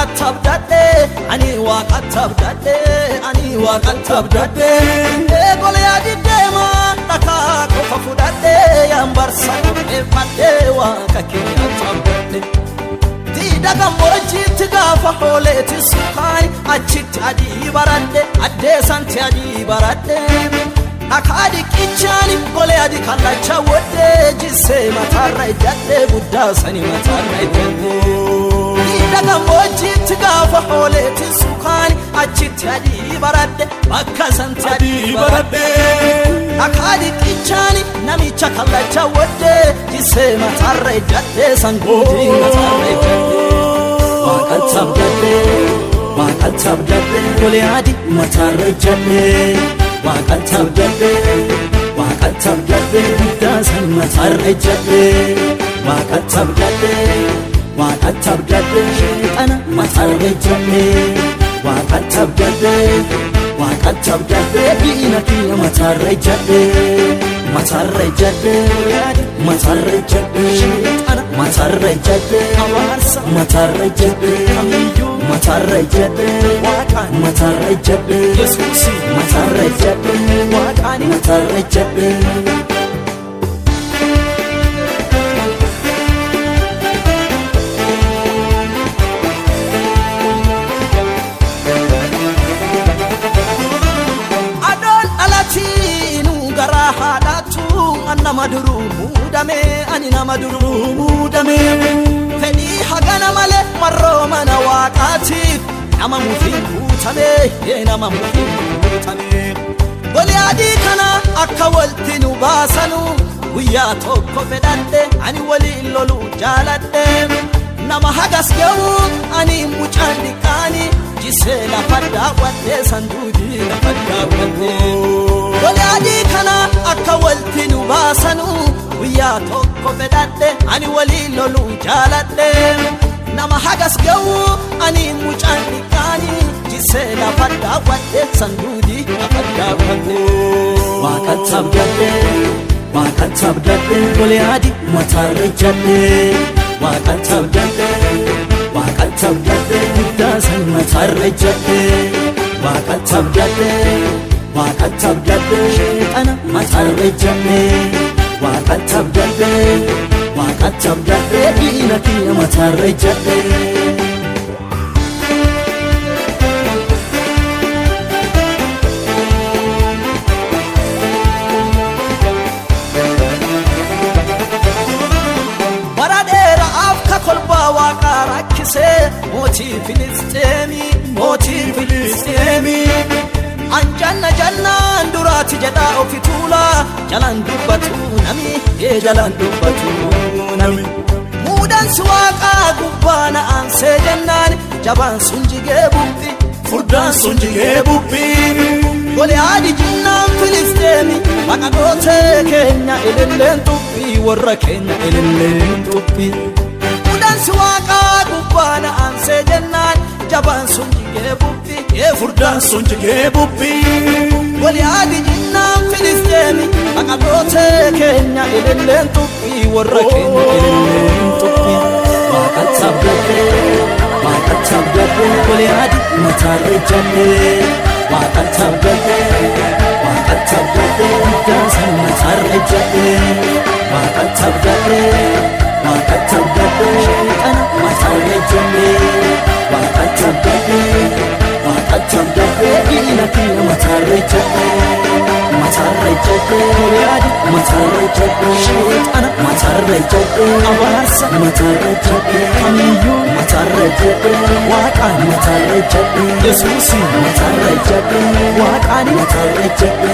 Waaqatti abdadhe, ani Waaqatti abdadhe, ani Waaqatti abdadhe. Goliyaadi deema dhakaa qofa fudhadhe, yambarsa qopheeffadhe, Waaqa keenyatti abdadhe. Diida gammoojjiitti gaafa hooleeti sukaani, achitti adii baradhe, addeessanti adii baradhe. Dhakaa dhiqichaani golee kallacha wodde, jissee mataarra ijjadhe, guddaa sani mataarra ijjadhe. Diida gammoojjiitti gaafa hooleeti sukaani, achitti adii baradhe, bakka santi adii baradhe. Dhakaa dhiqichaani namicha kallacha wodde, jissee mataarra ijjadhe, sanguutii mataarra ijjadhe. Waaqatti abdadhe, Waaqatti abdadhe, Goliyaadi mataarra ijjadhe. Waaqatti abdadhe, Waaqatti abdadhe, guddaa san mataarra ijjadhe. Waaqatti abdadhe, Waaqatti abdadhe, sheexana mataarra ijjadhe. Waaqatti abdadhe, Waaqatti abdadhe, diina kiyya mataarra ijjadhe. Mataarra ijjadhe, mataarra ijjadhe, sheexana mataarra ijjadhe, abaarsa mataarra ijjadhe, kamiyyuu mataarra ijjadhe, Waaqaan mataarra ijjadhe, Yesuusi mataarra ijjadhe, Waaqaan mataarra ijjadhe. Adoon dhalatiin garaa haadhaatu an nama duruu muudame, ani nama duruu muudame. Fedhii hagana malee marroo mana Waaqaatiif nama mufiin guutame, nama mufiin guutame. Goliyaadii kana akka walti nu baasanu guyyaa tokko fedhadhe, ani waliin loluu jaaladhe. Nama hagas ga'u ani mucaan dhiqqaani, jisee lafa daawwadhe, sanduudii lafa daawwadhe. Goliyaadii kana akka walti nu baasanu guyyaa tokko fedhadhe, ani waliin loluu jaaladhe. Nama hagas ga'u ani mucaan dhiqqaani, jisee lafa daawwadhe, sanduudii lafa daawwadhe. Waaqatti abdadhe, Waaqatti abdadhe, Goliyaadi mataarra ijjadhe. Waaqatti abdadhe, Waaqatti abdadhe, guddaa san mataarra ijjadhe. Waaqatti abdadhe, Waaqatti abdadhe, sheexana mataarra ijjadhe. Waaqatti abdadhe, Waaqatti abdadhe, diina kiyya mataarra ijjadhe. Bara dheeraaf ka kolbaa Waaqaa rakkisee mootii Filisxeemii, mootii Filisxeemii. An janna jannaan duraati jedhaa ofi tuulaa, jalaan dubbatu nami, ee jalaan dubbatu nami. Muudansi Waaqaa gubbaa na aansee jennaan, jabaan sun jigee bubbi, Furdaan sun jigee bubbi. Goliyaadi jinnaan Filisxeemi maqa gootee, keenya ililleen xuphi, warra keenya ililleen xuphi. Muudansi Waaqaa gubbaa na aansee jennaan, jabaan sun jigee bubbi, ee Furdaan sun jigee bubbi. Goliyaadi jinnaan Filisxeemi maqa gootee, keenya ililleen xuphi, warra keenya ililleen xuphi. Waaqatti abdadhe, Waaqatti abdadhe, Goliyaadi mataarra ijjadhe. Waaqatti abdadhe, Waaqatti abdadhe, guddaa san mataarra ijjadhe. Waaqatti abdadhe, Waaqatti abdadhe, sheexana mataarra ijjadhe. Waaqatti abdadhe, Waaqatti abdadhe, diina kiyya mataarra ijjadhe. Mataarra ijjadhe, Goliyaadi mataarra ijjadhe, sheexana mataarra ijjadhe, abaarsa mataarra ijjadhe, kamiyyuu mataarra ijjadhe, Waaqaan mataarra ijjadhe, Yesuusi mataarra ijjadhe, Waaqaan mataarra ijjadhe.